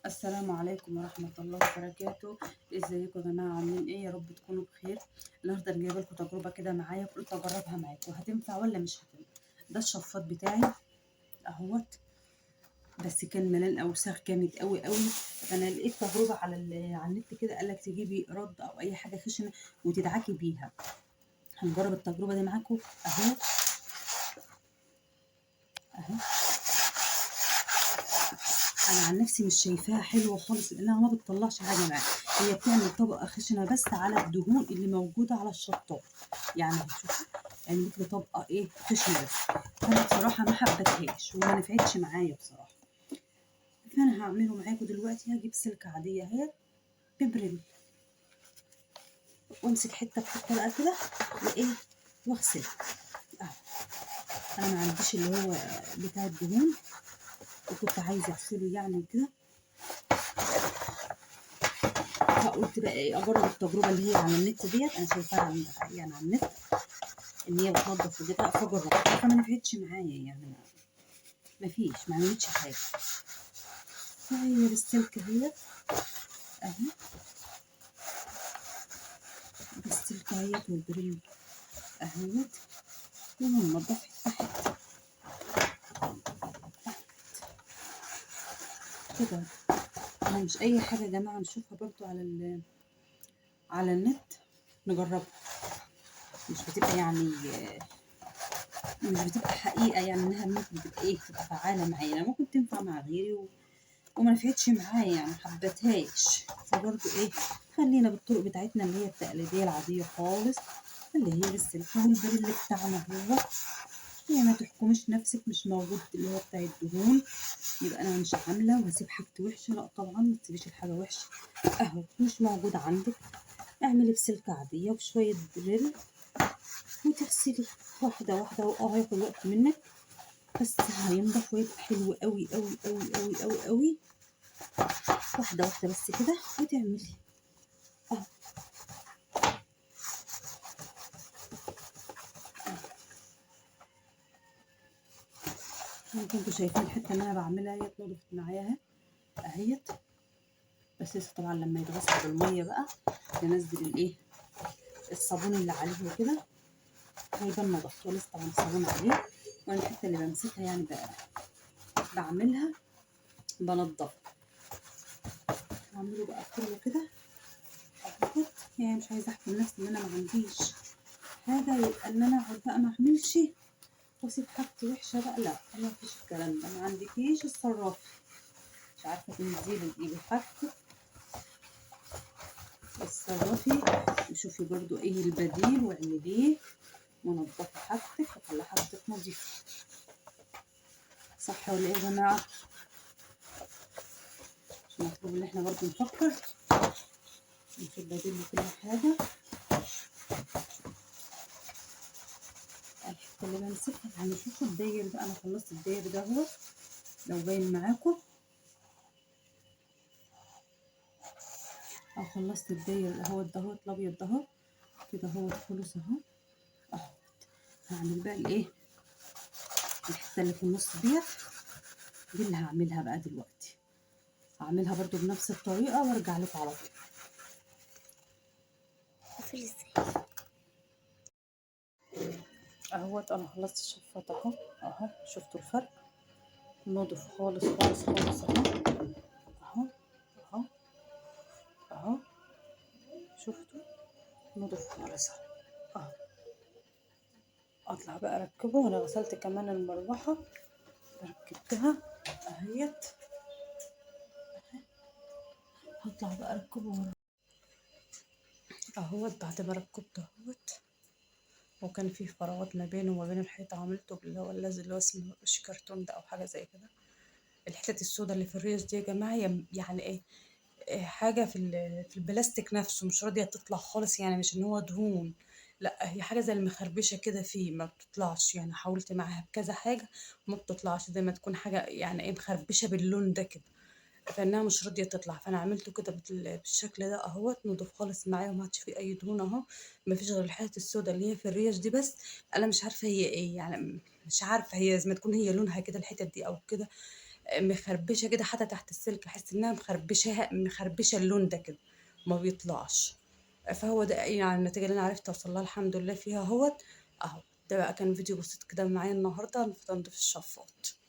السلام عليكم ورحمة الله وبركاته. ازيكم يا جماعة، عاملين ايه؟ يا رب تكونوا بخير. النهارده انا جايبه لكم تجربة كده معايا، قلت اجربها معاكم هتنفع ولا مش هتنفع. ده الشفاط بتاعي اهوت، بس كان ملان اوساخ جامد قوي قوي. فانا لقيت تجربة على النت كده، قال لك تجيبي رد او اي حاجة خشنة وتدعكي بيها. هنجرب التجربة دي معاكم اهو اهو. انا عن نفسي مش شايفاها حلوة خالص، لانها ما بتطلعش حاجة معايا. هي بتعمل طبقه خشنه بس على الدهون اللي موجودة على الشطاط، يعني شوفوا عملت لي طبقه ايه خشنه بس. فانا بصراحة ما حبتهاش وما نفعتش معايا بصراحة. فانا هعمله معاكم دلوقتي، هجيب سلكه عادية اهي ببريل وامسك حتة بحته بقى كده وايه واغسلها اهو. انا ما عنديش اللي هو بتاع الدهون وكنت عايزه اغسله يعني وكده، فقلت بقى ايه اجرب التجربة اللي هي على النت ديت. انا شايفاها يعني على النت ان هي بتنضف وكده، فجربتها فما نفعتش معايا، يعني ما فيش، ما عملتش حاجة. فهي بالسلك اهيت اهي، بالسلك اهيت والبريل اهيت، وننضف حتة حتة كده. انا مش اي حاجة يا جماعة نشوفها برضو على النت نجربها، مش بتبقى يعني مش بتبقى حقيقة، يعني انها ممكن تبقى ايه، تبقى فعاله معايا، ممكن تنفع مع غيري وما نفعتش معايا، يعني حبتهاش. فبرضو ايه، خلينا بالطرق بتاعتنا اللي هي التقليدية العادية خالص، اللي هي بالسلك والبريل بتاعنا. هو يعني ما تحكمش نفسك، مش موجود اللي هو بتاع الدهون يبقى انا مش عامله وهسيب حاجتي وحشة، لا طبعا ما تسيبيش الحاجة وحشة. اهو مش موجود عندك، اعملي بسلكه عادية وشوية بريل وتغسلي واحدة واحدة. هياخد وقت منك بس هينضف ويبقى حلو قوي قوي قوي قوي قوي قوي. واحدة واحدة بس كده وتعملي اهو. ممكن انتوا شايفين الحتة اللي انا بعملها هي اتنضفت معايا اهيت، بس لسه طبعا لما يتغسل بالمية بقى ننزل الايه الصابون اللي عليه وكده هيبان نضفته. لسه طبعا الصابون عليه، وانا الحتة اللي بمسكها يعني بقى بعملها بنضفها. هعمله بقى كله كده اهوت. يعني مش عايزه احكم نفسي ان انا ما عنديش حاجة يبقى ان انا اقعد بقى ما اعملش واسيب حاجتي وحشة بقى، لا ما فيش الكلام ده. ما عندكيش اتصرفي، مش عارفه تنزلي تجيبي حاجتك اتصرفي وشوفي برضو ايه البديل واعمليه ونضفي حاجتك وخلي حاجتك نظيفة. صح ولا ايه يا جماعة؟ مش المطلوب ان احنا برضو نفكر نشوف بديل لكل حاجة. الحتة اللي بمسكها يعني شوفوا الداير ده، انا خلصت الداير ده اهو لو باين معاكم، او خلصت الداير اهو ده الابيض ده اهو كده اهو خلص اهو اهو. هعمل بقى الايه الحتة اللي في النص ديت دي اللي هعملها بقى دلوقتي، هعملها برضو بنفس الطريقة وارجع لكم على طول. اهوت انا خلصت الشفاط اهو اهو، شفتوا الفرق؟ نضف خالص خالص خالص اهو اهو اهو اهو، شفتوا نضف خالص اهو. اطلع بقى اركبه. وانا غسلت كمان المروحة ركبتها اهيت، هطلع بقى اركبه اهوت. بعد ما ركبته اهوت، وكان فيه فراغات ما بينه وما بين الحيطة، عملته باللي هو اللزق اللي هو اسمه وش كرتون ده او حاجة زي كده. الحتت السوداء اللي في الريش دي يا جماعة يعني ايه حاجة في البلاستيك نفسه مش راضية تطلع خالص، يعني مش ان هو دهون، لا هي حاجة زي المخربشه كده فيه ما بتطلعش. يعني حاولت معاها بكذا حاجة وما بتطلعش، زي ما تكون حاجة يعني ايه مخربشه باللون ده كده، فانها مش راضية تطلع. فانا عملته كده بالشكل ده اهوت، نضيف خالص معايا وما عادش فيه اي دهون اهو، ما فيش غير الحتة السوداء اللي هي في الريش دي بس. انا مش عارفه هي ايه، يعني مش عارفه هي زي ما تكون هي لونها كده الحتت دي او كده، مخربشه كده، حتى تحت السلك احس انها مخربشه مخربشه اللون ده كده ما بيطلعش. فهو ده يعني النتيجة اللي انا عرفت اوصل لها الحمد لله فيها اهوت اهو. ده بقى كان فيديو بسيط كده معايا النهارده في تنظيف الشفاط.